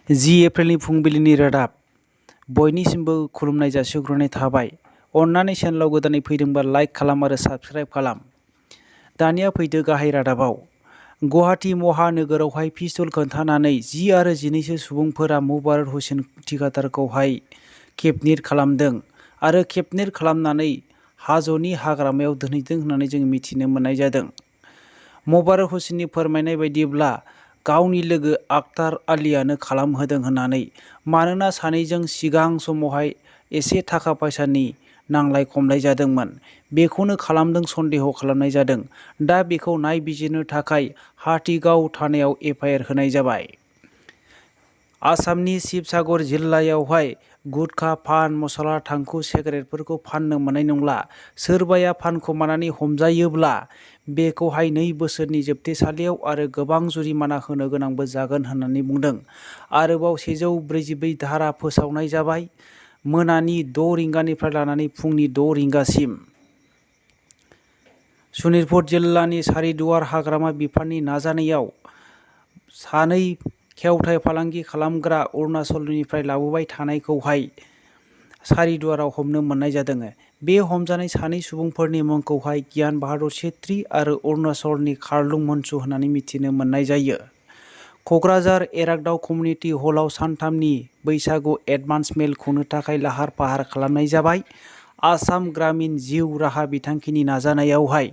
10 एप्रिलनि फुंबिलिनि रादाब बयनिसिमबो खुलुमनाय जासिहरग्रोनाय थाबाय। अन्नानै चेनेलाव गोदानै फैदोंबा लाइक खालाम आरो साबस्क्राइब खालाम। दानिया फैदो गाहाय रादाबाव। गुवाहाटी महानोगोरावहाय पिस्तल खोन्थानानै 10 आरो 12सो सुबुंफोरा मुबारक हुसेन थिखादारखौहाय किडनेप खालामदों आरो किडनेप खालामनानै हाजोनि हाग्रामायाव दोनहैदों होननानै जों मिथिनो मोननाय जादों। मुबारक हुसेननि फोरमायनाय बायदिब्ला गावनि लोगो आख्तार आलीयानो खालामहोदों होननानै, मानोना सानैजों सिगां समावहाय एसे थाखा फैसानि नांलाय खमलाय जादोंमोन। बेखौनो खालामदों सन्देह खालामनाय जादों। दा बेखौ नायबिजिरनो थाखाय हाथिगाव थानायाव एफआइआर होनाय जाबाय। आसामनि शिबसागर जिल्लायावहाय गुदका, पान मस्ला, तंकु सिगारेटफोरखौ फाननो मोननाय नंला। सोरबाया फानखोमानानै हमजायोब्ला बेखौहाय 2 बोसोरनि जोबथेसालियाव आरो गोबां जुरिमाना होनो गोनांबो जागोन होननानै बुंदों। आरोबाव 144 धारा फोसावनाय जाबाय। मोनानि 6 रिंगानिफ्राय लानानै फुंनि 6 रिंगासिम। शनितपुर जिल्लानि सारिदुवार हाग्रामा बिफाननि नाजानायाव सानै केवटाइ फालांगि खालामग्रा अरुणाचलनिफ्राय लाबोबाय थानायखौहाय सारिदुवाराव हमनो मोननाय जादों। बे हमजानाय सानै सुबुंफोरनि मुंखौहाय ज्ञान बाहादुर छेत्री आरो अरुणाचलनि खारलुं मन्सु होननानै मिथिनो मोननाय जायो। क'क्राझार एरागदाव कमिउनिटि हलाव सानथामनि बैसागु एडभान्स मेल खुंनो थाखाय लाहार फाहार खालामनाय जाबाय। आसाम ग्रामीण जिउ राहा बिथांखिनि नाजानायावहाय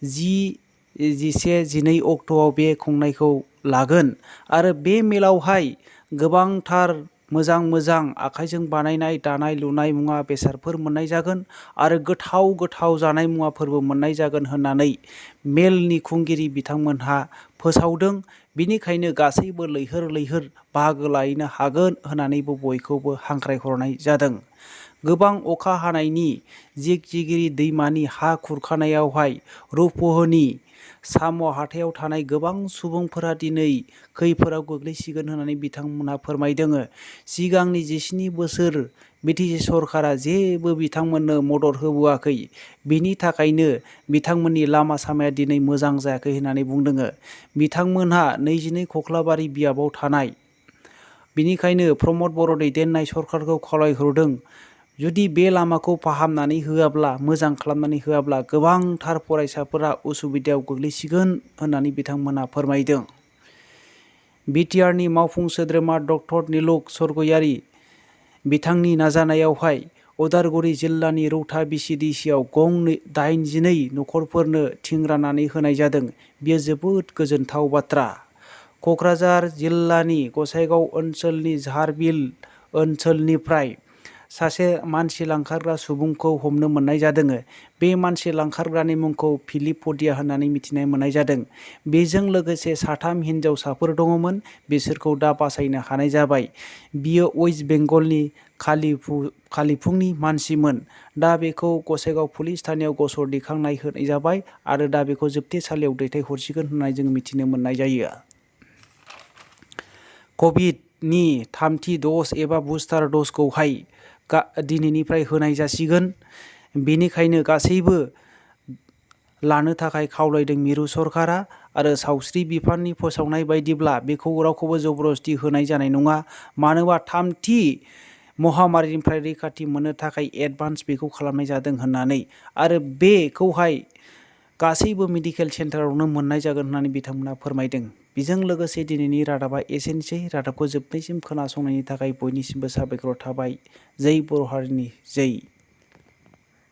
10, 11, 12 अक्ट'आव बे खुंनायखौ लागोन आरो बे मेलावहाय गोबांथार मोजां मोजां आखाइजों बानायनाय दानाय लुनाय मुवा बेसादफोर मोननाय जागोन आरो गोथाव गोथाव जानाय मुवाफोरबो मोननाय जागोन होननानै मेलनि खुंगिरि बिथांमोनहा फोसावदों। बिनिखायनो गासैबो लैहोर लैहोर बाहागो लाहैनो हागोन होननानैबो बयखौबो हांख्रायहरनाय जादों। गोबां अखा हानायनि जिगजिगिरि दैमानि हा खुरखानायावहाय रुपहनि साम' हाथायाव थानाय गोबां सुबुंफोरा दिनै खैफोदाव गोग्लैसिगोन होननानै बिथांमोनहा फोरमायदों। सिगांनि 17 बोसोर BTR सरकारा जेबो बिथांमोननो मदद होबोआखै। बिनि थाखायनो बिथांमोननि लामा सामाया दिनै मोजां जायाखै होननानै बुंदों। बिथांमोनहा 22 खख्लाबारि बियाबाव थानाय। बिनिखायनो प्रमद बर' दैदेननाय सरकारखौ खावलायहरदों, जुदि बे लामाखौ फाहामनानै होआब्ला, मोजां खालामनानै होआब्ला गोबांथार फरायसाफोरा उसुबिदायाव गोग्लैसिगोन होननानै बिथांमोनहा फोरमायदों। BTRनि मावफुं सोद्रोमा डक्टर निलुक स्वर्गयारी बिथांनि नाजानायावहाय उदालगुरि जिल्लानि रौता VCDCआव गं 82 नखरफोरनो थिं राननानै होनाय जादों। बेयो जोबोद गोजोनथाव बाथ्रा। क'क्राझार जिल्लानि गसाइगाव ओनसोलनि झारबिल ओनसोलनिफ्राय सासे मानसि लांखारग्रा सुबुंखौ हमनो मोननाय जादों। बे मानसि लांखारग्रानि मुंखौ फिलिप पदिया होननानै मिथिनो मोननाय जादों। बेजों लोगोसे 3 हिनजावसाफोर दङमोन। बिसोरखौ दा बासायनो हानाय जाबाय। बियो वेस्ट बेंगलनि खालिफुंनि मानसिमोन। दा बेखौ गसाइगाव पुलिस थानायाव गसर दिखांनाय होनाय जाबाय आरो दा बेखौ जोबथेसालियाव दैथायहरसिगोन होननानै जों मिथिनो मोननाय जायो। कभिडनि 3थि द'ज एबा बुस्टार द'जखौहाय दिनैनिफ्राय होनाय जासिगोन। बेनिखायनो गासैबो लानो थाखाय खावलायदों मिरु सरकारा आरो सावस्रि बिफाननि फोसावनाय बायदिब्ला बेखौ रावखौबो जबरदस्ति होनाय जानाय नङा। मानोना 3थि महामारिनिफ्राय रैखाथि मोननो थाखाय एडभान्स बेखौ खालामनाय जादों होननानै आरो बेखौहाय गासैबो मेडिकेल सेन्टारावनो मोननाय जागोन होननानै बिथांमोना फोरमायदों। बेजों लोगोसे दिनैनि रादाबा एसेनोसै। रादाबखौ जोबनायसिम खोनासंनायनि थाखाय बयनिसिमबो साबायखर थाबाय। जै बर' हारिनि जै।